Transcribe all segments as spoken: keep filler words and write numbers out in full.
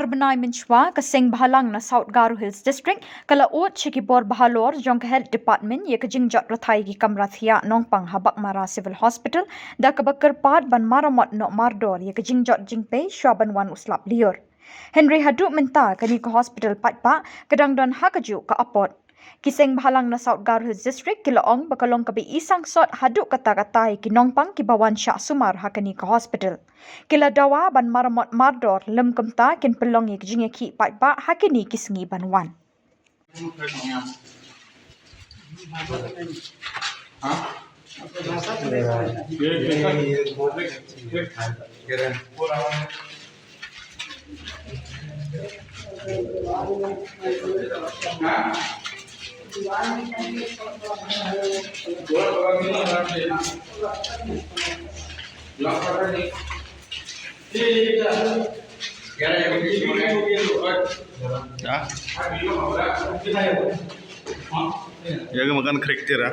Bnai mynshwa ka seng bhalang na South Garo Hills District ka la ud sha ki bor bhalor jong ka Health Department ïa ka jingjot rthai ki kamra thiah nongpang ha Baghmara Civil Hospital da kaba kyrpad ban maramot noh mardor ïa ka jingjot jingpei shwa ban wan u slap lyiur. Hynrei haduh mynta kane ka hospital paidbah ka dang don ha kajuh ka apot. Ki seng bhalang na South Garo Hills District ki la ong ba ka long kaba i sangsot haduh katta katta ïa ki nongpang kiba wan shah sumar ha kane ka hospital. Ki la dawa ban maramot mardor lym kumta kin pynlong ïa ki jingïakhih paidbah ha kine ki sngi ban wan. Ya. Ya, ka makan krek tira.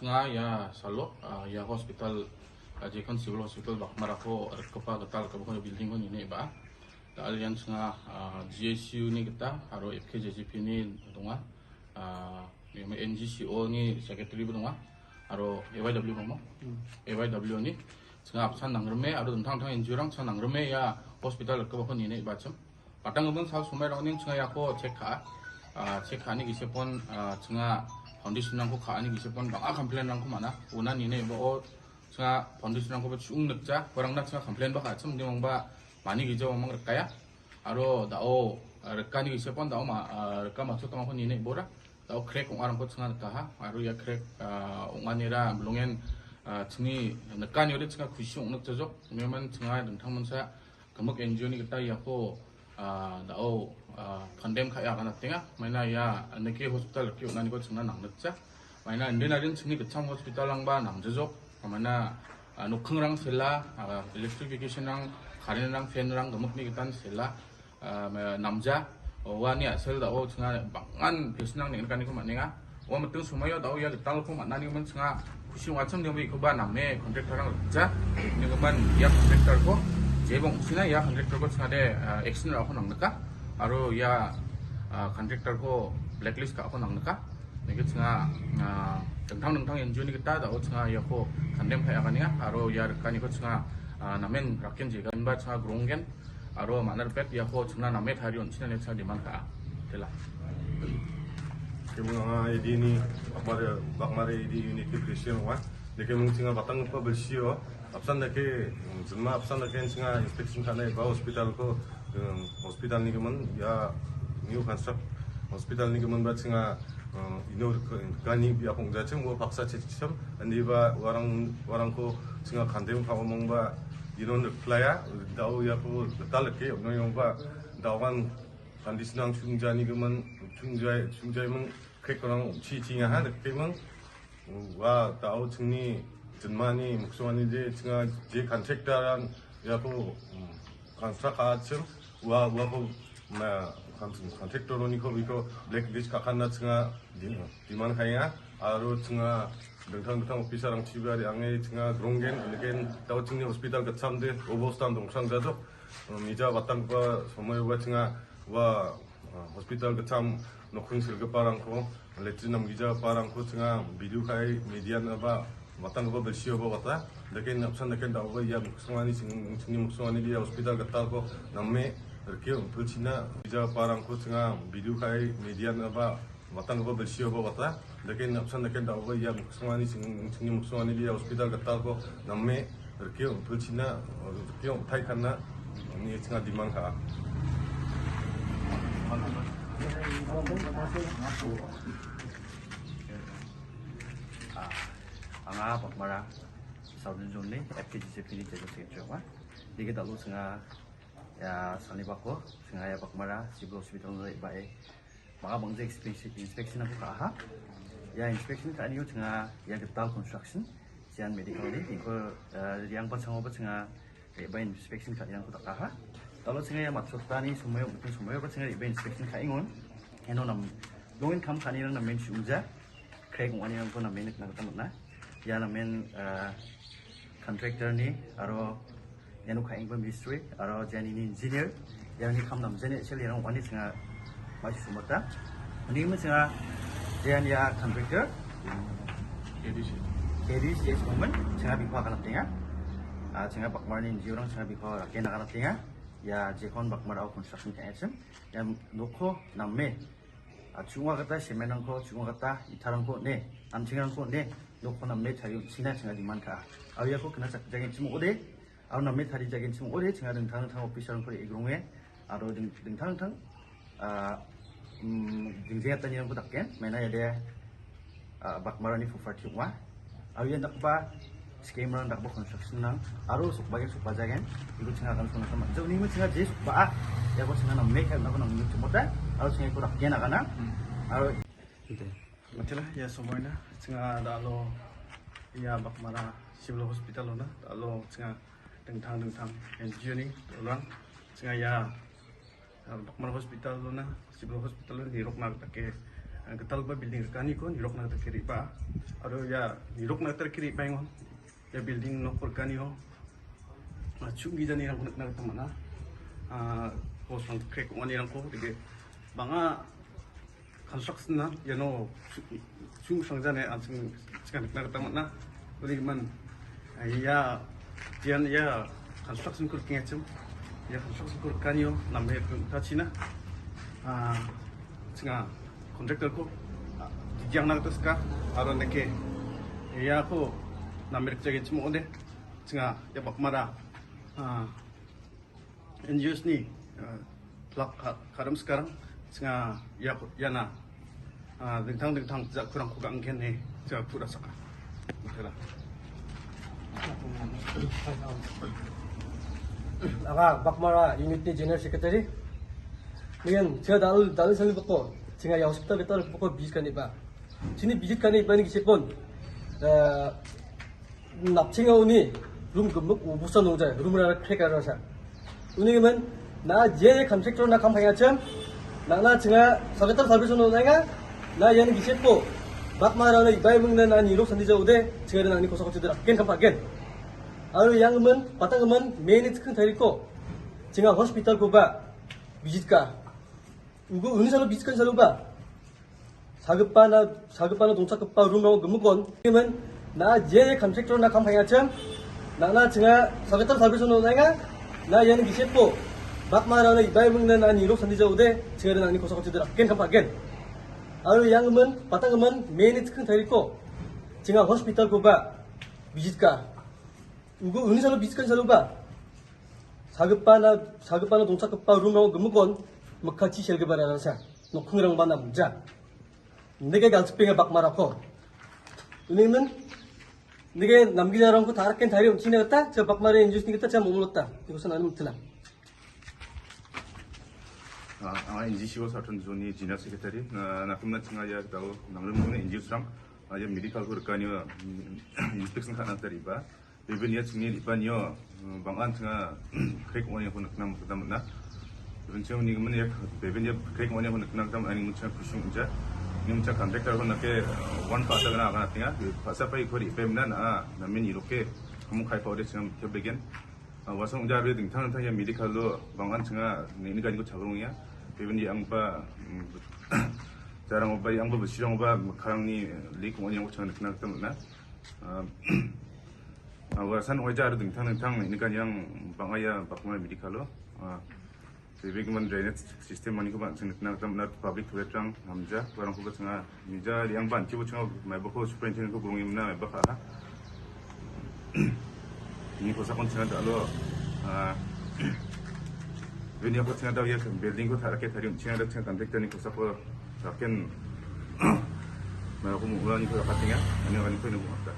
Nga ïa salok, ah, ïa hospital, ah, J K Civil Hospital Baghmara ko, rkpa kata kaba ko building ko ngi ne ba. Ta alian snga, ah, G S U ni kata, aro F K J G P ni dunga, ah, ni me N G C O ni secretary ba dunga, aro A Y W ba mo. Hmm. A Y W ni snga apsan nang reme, aro dang thang thang N G O rang snga nang reme ïa hospital kaba ko ngi ne ba chem. Patang ban sal sumai rong ning snga ïa ko check kha. Ah, check kha ni ki sepon, ah, snga foundation rang ko kha ni ki sepon bang a complain rang ko mana. Una ni ne ba o snga foundation rang ko ba chung nek cha, ko rang na snga complain ba kha chem di mong ba mani ki jaw mang rek kaya. Aro da o, ah, rek ka ni ki sepon da o ma, ah, rek ka ma chu tang ko ni ne bora. Da o crack ong arang ko snga nek ka ha. Aro ïa crack, ah, ong ani ra belungen, ah, chni nek ka ni ore snga khushi ong nek cha jok. Ni man snga dang thang man sa. Ka muk N G O ni kata ïa ko, ah, da o, ah, condemn kha ïa kana tinga. Maina ïa neke hospital ki na ni ko chungna nang nutsa. Maina inde na din chini kacham hospital lang ba nang jejok. Maina, ah, nukhang rang sela, ah, electrification rang, current rang, fan rang, ka muk ni katan sela. Ah, ma namja, o wa ni asel da o chunga bangan pisnang ni kani ko maninga. Wa matung sumayo da o ïa getal ko manani man chunga khushi wa chang ni ko ba nam me contractor rang ja ni ko man ïa contractor ko je bong sina ïa contractor ko chunga de, ah, action ra ko nang neka aro ïa, ah, contractor ko blacklist ka ko nang neka ni ke chunga, ah, tentang tentang N G O ni kita da o chunga ïa ko condemn kha ïa kani aro ïa kani ko chunga, ah, namen rakin je kan ba chunga grong gen. Aro mana pet ïa ko chuna na met hari on chuna ne chuna demand ka. Tela. Ke mung nga edi ni bakmare bakmare edi unit ke Christian wa. Deke mung chinga batang pa bersih o. Apsan deke, mm, chinma apsan deke chinga inspection kana ba hospital ko, mm, hospital ni keman ïa new construct hospital ni keman ba chinga, mm, ino kani biapong jachim wo paksa chechim andi ba warang warang ko chinga khandem ka omong ba Inon playa, dau ya ko tal ke, no yong ba, dawan kandis nang chungjai ni keman, chungjai, chungjai mang kek orang chi chi nga ha, ke mang, wa dau chungni, chenmani, mukswani je, chinga, je contractor an, ya ko, mm, construct ha chim, wa, wa ko, ma, kon-, contractor ni ko, biko, blacklist ka khan na chinga, di, demand kaya, aro chinga, dengthang dengthang officer ang chiba di angai chinga, gronggen, leken, dau chingni hospital kacham de, obo stam dong sang jajok, mija batang pa, somoi wa chinga, wa, ah, hospital kacham, nokhung sirga parang ko, letri nam gija parang ko chinga, bidu kai, median apa, batang pa bersih apa bata, leken, apsan leken dau ba, ya, mukswani ching, chingni mukswani dia hospital katal ko, namme, rkio, pulchina, gija parang ko chinga, bidu kai, median apa, Watang ba bersih ba wata. Dakin apsan dakin da ba ya muksung ani sing sing muksung ani dia hospital gatal ko namme rkio pulchina rkio thai kana ni singa dimang ka. Ah, anga Baghmara Southern Zone ni F K G C P ni jaga sing coba. Dikit dalu singa ya sani bako singa ya Baghmara Civil Hospital ni ba eh. Maka bang je inspection, inspection aku ka ha. Ya inspection ka ni singa ya Getal Construction. Sian medical ni ko yang pa singa ba singa eh ba inspection ka yang ku tak ha. Dalu singa ya mat sota ni semua mungkin semua ba singa ba inspection ka ingon. Eno nam dongin kam ka ni nam men sumja. Crack wani yang ko nam men na ka na. Ya nam men contractor ni aro yang ka ing ba mistri aro jani ni engineer yang ni kam nam jani sel yang wani singa ma sumata. Ni men singa jan ya contractor K D C S woman singa bikwa kana tinga. Ah singa Baghmara ni jiurang singa bikwa rakena kana tinga. Ya jekon Baghmara au construction ka action. Ya noko nam me. Ah chunga kata semen ko chunga kata itarang ko ne. Am chingang ko ne. Noko nam me chayu sina singa diman ka. Au ya ko kena chak jagin chimo ode. Aro namme thari jagin chung ore chinga dingthang dingthang officer ko igrung e. Aro ding dingthang dingthang ah mm dingthang tani yang kudak ken mena ya de ah Baghmara ni fufar thiuk wa. Aro ya dak ba scheme rang dak ba construction nang aro suk bagen suk bajagen. Iku chinga kan suna sama jauh ni chinga je suk ba ah ya ko chinga namme kan nang ni chumota. Aro chinga kudak ken akana aro Matila ya somoy na chinga dalu ya Baghmara Civil Hospital na dalu chinga dingthang dingthang N G O ni orang chinga ya Baghmara Hospital na Civil Hospital ni rok na take ketal ba building kani ko ni rok na take riba aro ya ni rok na take riba ngon ya building no por kani ho. Chungi jani rang kunak na tamana ko sang krek wani rang ko dege banga construction na ya no chung sang jane an sing sing na kata mana ri man ya jian ya construction kur kengchum ya construction kur kanyo nam he kun ta china singa contractor ko yang na kata ska aro neke ya ko nam rik jage chum onde singa ya Baghmara N G Os ni plak kadam sekarang singa ya ya na dingthang dingthang ja kurang kuga angken ne ja pura saka. Betul lah. Anga Baghmara unit ni general secretary. Nian cha dal dal sel bako singa ya hospital kita bako bis kani ba. Sini bijit kani ba ni kisipon. Nap chinga uni rum gemuk u busa nung jai rum rara krek rara sa. Uni men na je contractor na kam phaya chem na na chinga sagatar service no na nga na yan gi shet po. Baghmara na ibai mung na na ni rok sandi ja ude chinga na ni kosa kosa dra ken kam pha ken. Aru yang men patang men me ni chikeng thari ko chinga hospital ko ba bijit ka. Ugo uni salo bijit ka salo ba. Sagpa na sagpa na dongsa kpa rum rong gemukon. Kimen na je contractor na kam phaya chem. Na na chinga sagatar service no na nga na yan gi shet po. Baghmara na ibai mung na na ni rok sandi ja ude chinga na ni kosa kosa dra ken kam pha ken. Aru yang men patang men me ni chikeng thari ko chinga hospital ko ba bijit ka. Ugo uni salo bijit ka salo ba. Sagpa na sagpa na dongsa kpa rum rong gemukon makachi sel ge bara rasa nokhung rang banam ja. Nege gal chipinga Baghmara ko. Ini men nege namgi jarong ko tarak ken thari unchi ne kata cha Baghmara injus ni kata cha mumul ta. Iko sana nem tila. Ah, inji siwa satun zoni general secretary na nakum na chinga ya dau namlum ne injus rang. Ya medical ko rekani inspection kana tari ba. Beben ya chingni lipan yo bang an chinga krek wani ko naknam kadam na. Beben chingni men ya beben ya krek wani ko naknam kadam ani mun chinga kusung ja. Ni mun chinga contractor ko nake one pa ta na kana tinga pa sa pa ko ri pem na na na men ni roke. Kamu kai pa de chinga ke begen. Wasang ja be ding thang thang ya medical lo bang an chinga ni ni kan ko chagrung ya. Beben ya ang pa jarang ba ang ba besi jong ba khang ni lik wani ko chinga naknam kadam na. Awa san oi jar ding thang ding thang ini kan yang bang aya bak mai medical lo. Save ïa ki mon drainage system mani ko ban chang na tam na public toilet rang hamja barang ko ba chang ni ja liang ban ki ba chang mai ba ko superintendent ko gong im na mai ba ka ha. Ni ko sa kon chang da lo. Ah, vini ko chang da ya building ko thara ke thari chang da chang kan tek ni ko sa ko sa ken mai ko mu la ni ko ka tinga ani ani ko ni mu ta.